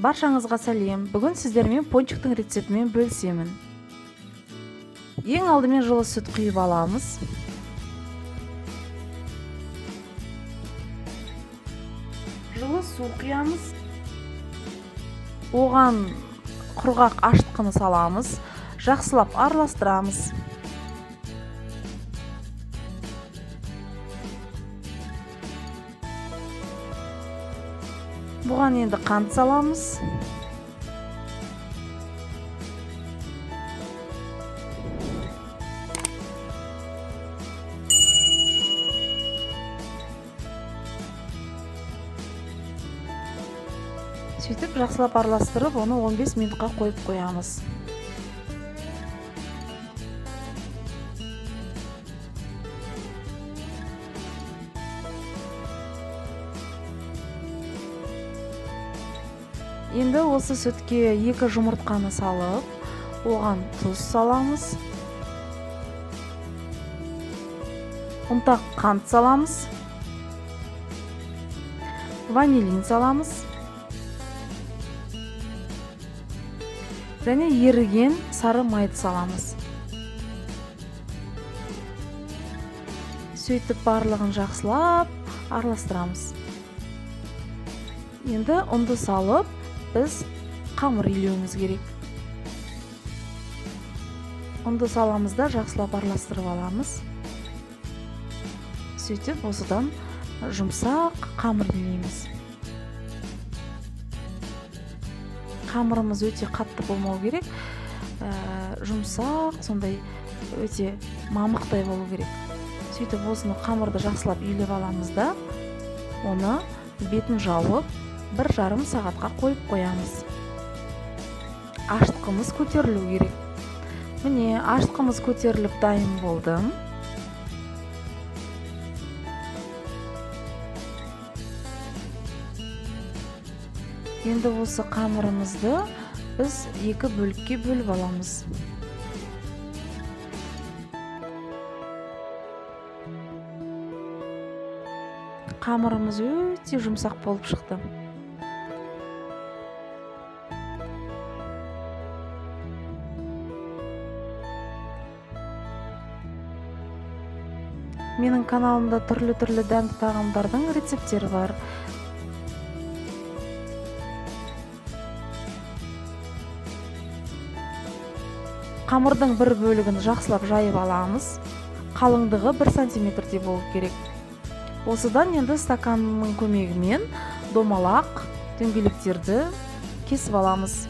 Баршаңызға сәлем! Бүгін сіздермен пончиктің рецептімен бөлісемін. Ең алдымен жылы сүт құйып аламыз. Жылы су құямыз. Оған құрғақ ашытқыны саламыз, жақсылап араластырамыз. Бұған енді қант саламыз. Сөйтіп жақсылап араластырып, оны 15 минутқа қойып қоямыз. Енді осы сүтке 2 жұмыртқаны салып, оған тұз саламыз. Ұнтақ қант саламыз. Ванилин саламыз. Және еріген сары майды саламыз. Сөйтіп барлығын жақсылап араластырамыз. Енді ұнды салып, біз қамыр илеуіміз керек. Ұнды саламыз да жақсылап араластырып аламыз. Сөйтіп осыдан жұмсақ қамыр илейміз. Қамырымыз өте қатты болмау керек. Жұмсақ, сондай өте мамықтай болу керек. Сөйтіп осыны қамырды жақсылап илеп аламыз да, оны бетін жауып, 1,5 сағатқа қойып қоямыз. Ашытқымыз көтерілу керек. Міне, ашытқымыз көтеріліп дайын болды. Енді осы қамырымызды біз 2 бөлікке бөліп аламыз. Қамырымыз өте жұмсақ болып шықты. Менің каналымда түрлі-түрлі дәмді тағамдардың рецепттері бар. Қамырдың бір бөлігін жақсылап жайып аламыз. Қалыңдығы 1 сантиметрдей болу керек. Осыдан енді стаканның көмегімен домалақ дөңгелектерді кесіп аламыз.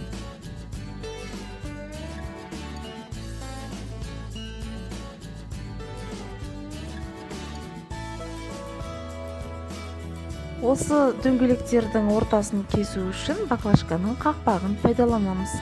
Осы дөңгелектердің ортасын кесу үшін баклажканың қақпағын пайдаланамыз.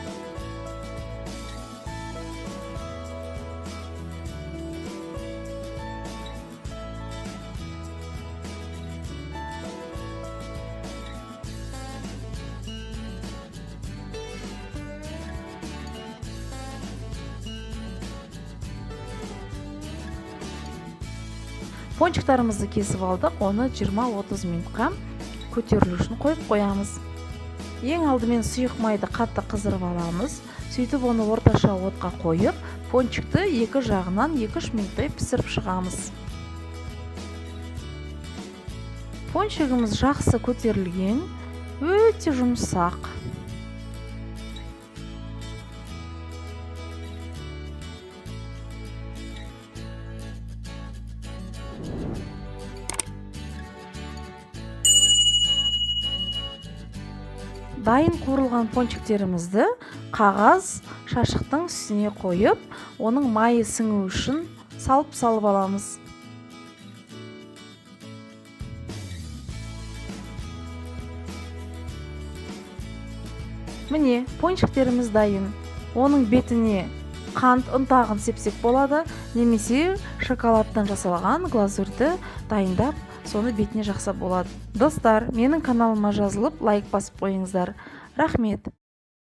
Пончиктарымызды кесіп алдық, оны 20-30 минутқа көтерілу үшін қойып қоямыз. Ең алдымен сұйық майды қатты қыздырып аламыз. Сөйтіп оны орташа отқа қойып, пончикті екі жағынан 2-3 минуттай пісіріп шығамыз. Пончигіміз жақсы көтерілген, өте жұмсақ. Дайын қуырылған пончиктерімізді қағаз шашықтың үстіне қойып, оның майы сіңу үшін салып-салып аламыз. Міне, пончиктеріміз дайын. Оның бетіне қант ұнтағын сепсек болады, немесе шоколадтан жасалған глазурьді дайындап, соны бетіне жақса болады. Достар, менің каналыма жазылып, лайк басып қойыңыздар. Рахмет.